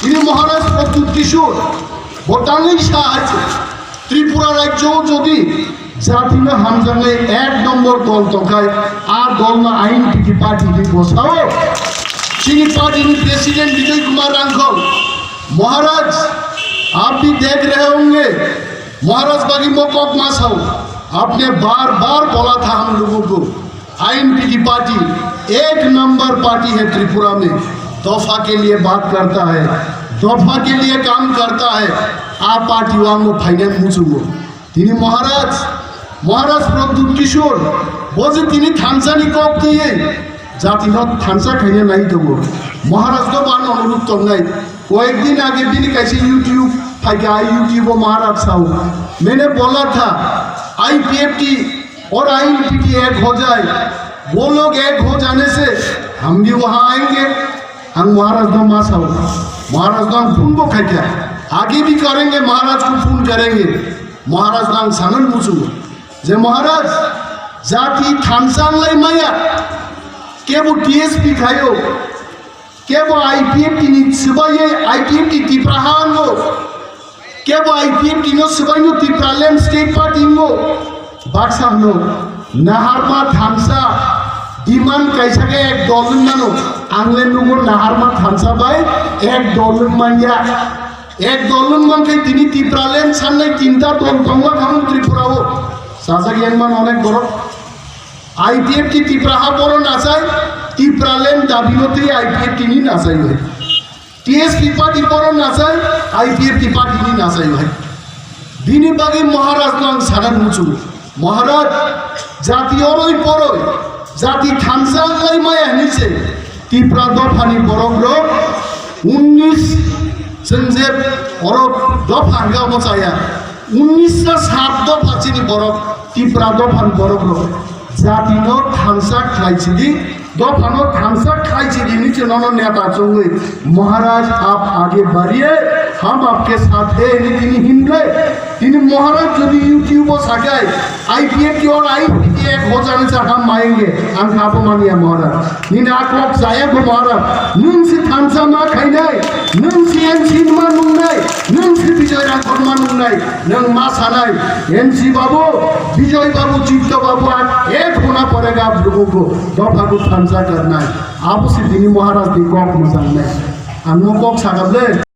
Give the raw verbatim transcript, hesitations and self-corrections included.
Ini Maharaj Pradyut Kishore, bo tangwi sa hai se, Tripura rajyo jodi jatino hamjaknai ek nombor dol tongkhai, a dolno I N P T party ni bosao chini party ni president Bijoy Kumar Rangkhol, Maharaj, aap bhi dekh rahe honge, Maharaj bagi mo kok ma sao, aapne baar baar bola tha hum logon ko, I N P T party ek number party hai Tripura mein, dofa ke liye baat karta hai, dofa ke liye kaam karta hai, a party wng mo phainai muchungo. Tini Maharaj, Maharaj Pradyut Kishore, bo je tini thansa ni kok twiwi jati no thansa khaina nai tongo. Maharaj no bo ano onurudh tongnai. Koyek din age bini kaisa YouTube phaikha, a YouTube o Maharaj sao, "Maine bola tha, I P F T aur I N P T ek ho jaye, wo log ek ho jane se hum bhi wahan aayenge." Ang Maharaj no ma sao, Maharaj no ang phone bo khaikha, "Aage bhi karenge, Maharaj ko phone karenge." Maharaj no ang sanani muchungo je Maharaj, jati thansa wnglai maya, kebo T S P khaio, kebo I P F T ni swbaiwi I P F T Tipra ha wngo, kebo I P F T no swbaino Tipraland State Party wngo, baksa hwno naharma thansa demand kaisa khe ek dol wng mano, ang le nugo naharma thansa bai ek dol wng manya. Ek dol wng mankhe tini Tipraland sannai tinta dol tongma khamu Tripura o. Sajak yang man onek borok. I P F T Tipra ha boro nachai, Tipraland dabi no tei I P F T ni nachai bai. T S P party boro nachai, I P F T party ni nachai bai. Bini bagwi Maharaj no ang sana muchungo. Maharaj, jati oroi poroi, jati thansa wngwi maya hinwi se Tipra dophani borok rok unnish, chwng je oro dopha hwnkhe omo chaya, unnish ta sat dopha chini borok, Tipra dophani borok rok jati no thansa khlai chidi, dophano thansa khai chidi hinwi se nono neta chongwi, "Maharaj, aap aage badhiye, hum aapke saath hai," hinwi tini himlai. Tini Maharaj jodi YouTube o sakai, "I P F T aur I N P T ek ho jane se hum aayenge," ang kha bo manya Maharaj. Nini a kok chaya bo Maharaj. Nwng se thansa ma khainai, nwng se N C ma nungnai, nwng se Bijoy Rangkhol ma nungnai. Nwng ma sanai, N C babu, Bijoy babu, Chitto babu, aap ek hona padega aap logon ko, dopha ko thansa karna hai. Abo se tini Maharaj ni kok mwchang nai. Ang no kok sakha le.